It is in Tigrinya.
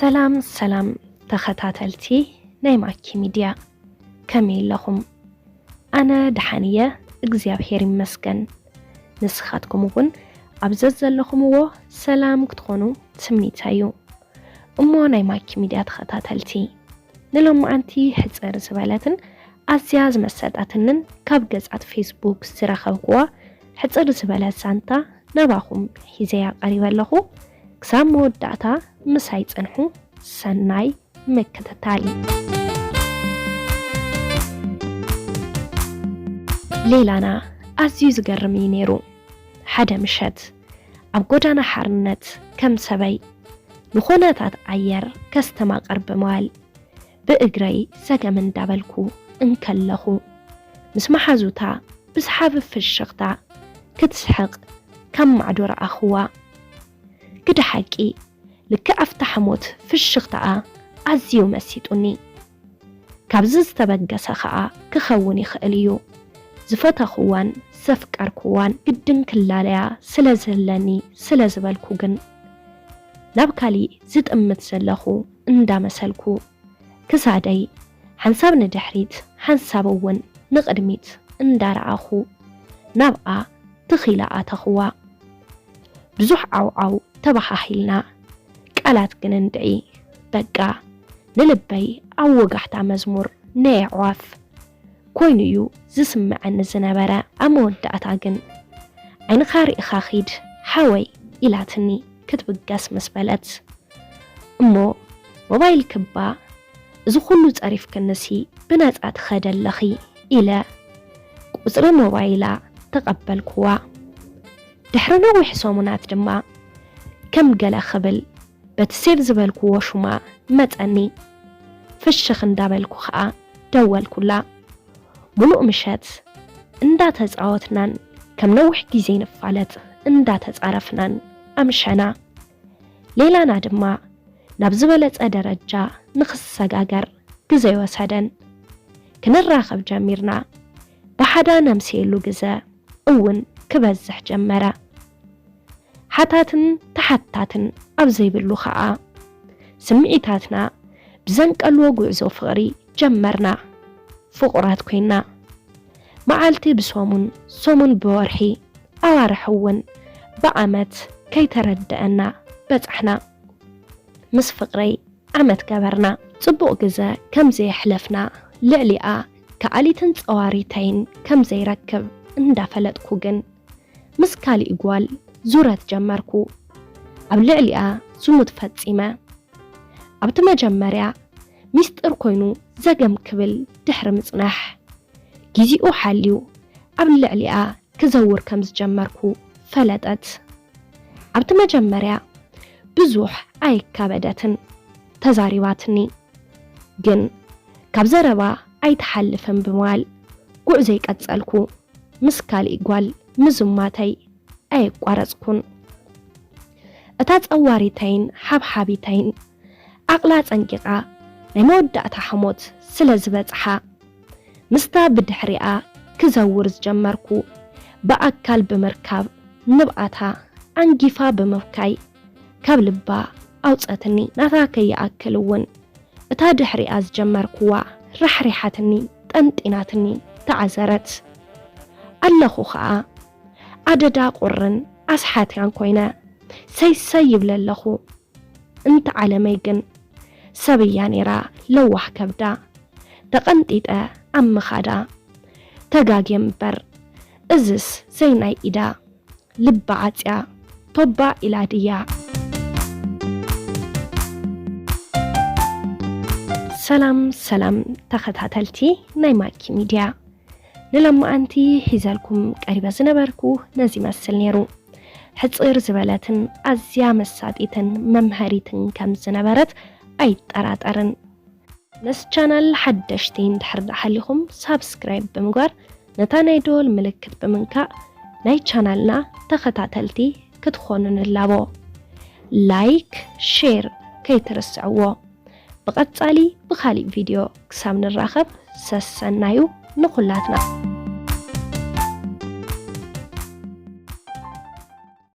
ሰላም ሰላም ተኸታተልቲ ናይ ማኪ ሚድያ፣ ከመይ ኣለኹም? ኣነ ደሓን እየ፣ እግዚኣብሔር ይመስገን። ንስኻትኩም እውን ኣብ ዘዘለኹምዎ ሰላም ክትኾኑ ትምኒተይ እዩ። እሞ ናይ ማኪ ሚድያ ተኸታተልቲ፣ ንሎማዓንቲ ሕጽር ዝበለትን ኣዝያ ዝመሰጠትንን ካብ ገጻት ፌስቡክ ዝረኸብኩዋ ሕጽር ዝበለት ዛንታ ናባኹም ሒዘያ ቀሪበ ኣለኹ። ክሳብ መወዳእታ ምሳይ ጽንሑ። ሰናይ ምክትታል። ሌላና ኣዝዩ ዝገርም እዩ ነይሩ። ሓደ ምሸት ኣብ ጎዳና ሓርነት ከም ሰበይ ንኹነታት ኣየር ከስተማቕር ብምባል ብእግረይ ሰገም እንዳበልኩ እንከለኹ፣ ምስ መሓዙታ ብሰሓቢ ፍሽኽታ ክትስሕቕ ካብ ማዕዶ ረኣኽዋ። ግደ ሓቂ፣ ልክዕ ኣብታ ሓሞት ፍሽኽታኣ ኣዝዩ መሲጡኒ። ካብዚ ዝተበገሰ ኸኣ ክኸውን ይኽእል እዩ። ዝፈተኽዋን ዘፍቀርክዋን ግድን ክላለያ ስለ ዘለኒ ስለ ዝበልኩ ግን፣ ናብ ካሊእ ዝጥምት ዘለኹ እንዳመሰልኩ፣ ክሳደይ ሓንሳብ ንድሕሪት ሓንሳብ እውን ንቕድሚት እንዳረኣኹ፣ ናብኣ ትኺላ ኣተኽዋ። ብዙሕ ዓውዓው ተበሃሂልና፣ ቃላት ግን እንድዒ። በቃ፣ ንልበይ ኣብ ወጋሕታ መዝሙር ናይ ኣዕዋፍ ኮይኑ እዩ ዝስምዐኒ ዝነበረ። ኣብ መወዳእታ ግን፣ "ዓይንኻ ርኢኻ ኺድ ሓወይ" ኢላትኒ ክትብገስ ምስ በለት። እሞ ሞባይል ክባ፣ "እዚ ኹሉ ጸሪፍክንሲ ብነጻ ትኸደ ኣለኺ" ኢለ ቁጽሪ ሞባይላ ተቐበልክዋ። ድሕሪ ነዊሕ ሰሙናት ድማ ከም ገለ ክብል በቲ ሴቭ ዝበልክዎ ሹማ መጸኒ። ፍሽኽ እንዳበልኩ ኸኣ ደወልኩላ። ሙሉእ ምሸት እንዳተጻወትናን ከም ነዊሕ ግዜ ንፋለጥ እንዳተጻረፍናን ኣምሸና። ሌላና ድማ ናብ ዝበለጸ ደረጃ ንኽሰጋገር ግዜ ወሰደን። ክንራኸብ ጀሚርና። ብሓዳ ነምስየሉ ግዘ እውን ክበዝሕ ጀመረ። ሓታትን ተሓታትን ኣብ ዘይብሉ ኸኣ፣ ስምዒታትና ብዘንቀልዎ ጉዕዞ ፍቕሪ ጀመርና። ፍቑራት ኮይና። መዓልቲ ብሰሙን፣ ሰሙን ብወርሒ፣ ኣዋርሕ እውን ብዓመት ከይተረደአና በጻሕና። ምስ ፍቕረይ ዓመት ገበርና። ጽቡቕ ግዘ ከም ዘየሕለፍና፣ ልዕሊኣ ከኣሊትን ጸዋሪተይን ከም ዘይረክብ እንዳፈለጥኩ ግን፣ ምስ ካሊእ ጓል ዙረት ጀመርኩ። ኣብ ልዕሊኣ ዝሙት ፈጺመ። ኣብቲ መጀመርያ ሚስጥር ኮይኑ ዘገም ክብል ድሕሪ ምጽናሕ፣ ግዜኡ ሓልዩ ኣብ ልዕሊኣ ክዘውር ከም ዝጀመርኩ ፈለጠት። ኣብቲ መጀመርያ ብዙሕ ኣይካበደትን፣ ተዛሪባትኒ። ግን ካብ ዘረባ ኣይትሓልፍን ብምባል ጉዕዞይ ቀጸልኩ። ምስ ካሊእ ጓል ምዝማተይ ኣየቋረጽኩን። እታ ጸዋሪተይን ሓብሓቢተይን ዓቕላ ጸንቂቓ ናይ መወዳእታ ሓሞት ስለ ዝበጽሓ፣ ምስታ ብድሕሪኣ ክዘውር ዝጀመርኩ ብኣካል ብምርካብ ንብኣታ ኣንጊፋ ብምብካይ ካብ ልባ ኣውጸትኒ። ናታ ከይኣክል እውን እታ ድሕሪኣ ዝጀመርኩዋ ራሕሪሓትኒ፣ ጠንጢናትኒ፣ ተዓዘረት። ኣለኹ ኸኣ ኣደዳ ቁርን ኣስሓትያን ኮይነ ሰይሰይ ይብለ ኣለኹ። እንተ ዓለመይ ግን ሰብ እያ ነይራ ለዋህ ከብዳ። ተቐንጢጠ ኣብ ምኻዳ ተጋግየ እምበር፣ እዝስ ዘይናይ ኢዳ። ልባ ዓጽያ ቶባ ኢላ ድያ? ሰላም ሰላም ተኸታተልቲ ናይ ማኪ ሚድያ፣ ንሎማዓንቲ ሒዘልኩም ቀሪበ ዝነበርኩ ነዚ ይመስል ነይሩ። ሕጽር ዝበለትን ኣዝያ መሳጢትን መምሃሪትን ከም ዝነበረት ኣይጠራጠርን። ነዚ ቻናል ሓደሽቲ እንድሕር ደኣ ሃሊኹም ሳብስክራይብ ብምግባር ነታ ናይ ደወል ምልክት ብምንካእ ናይ ቻናልና ተኸታተልቲ ክትኾኑ ንላቦ። ላይክ፣ ሼር ከይትርስዕዎ። ብቐጻሊ ብኻሊእ ቪድዮ ክሳብ ንራኸብ ሰሰናዩ ንኹላትና።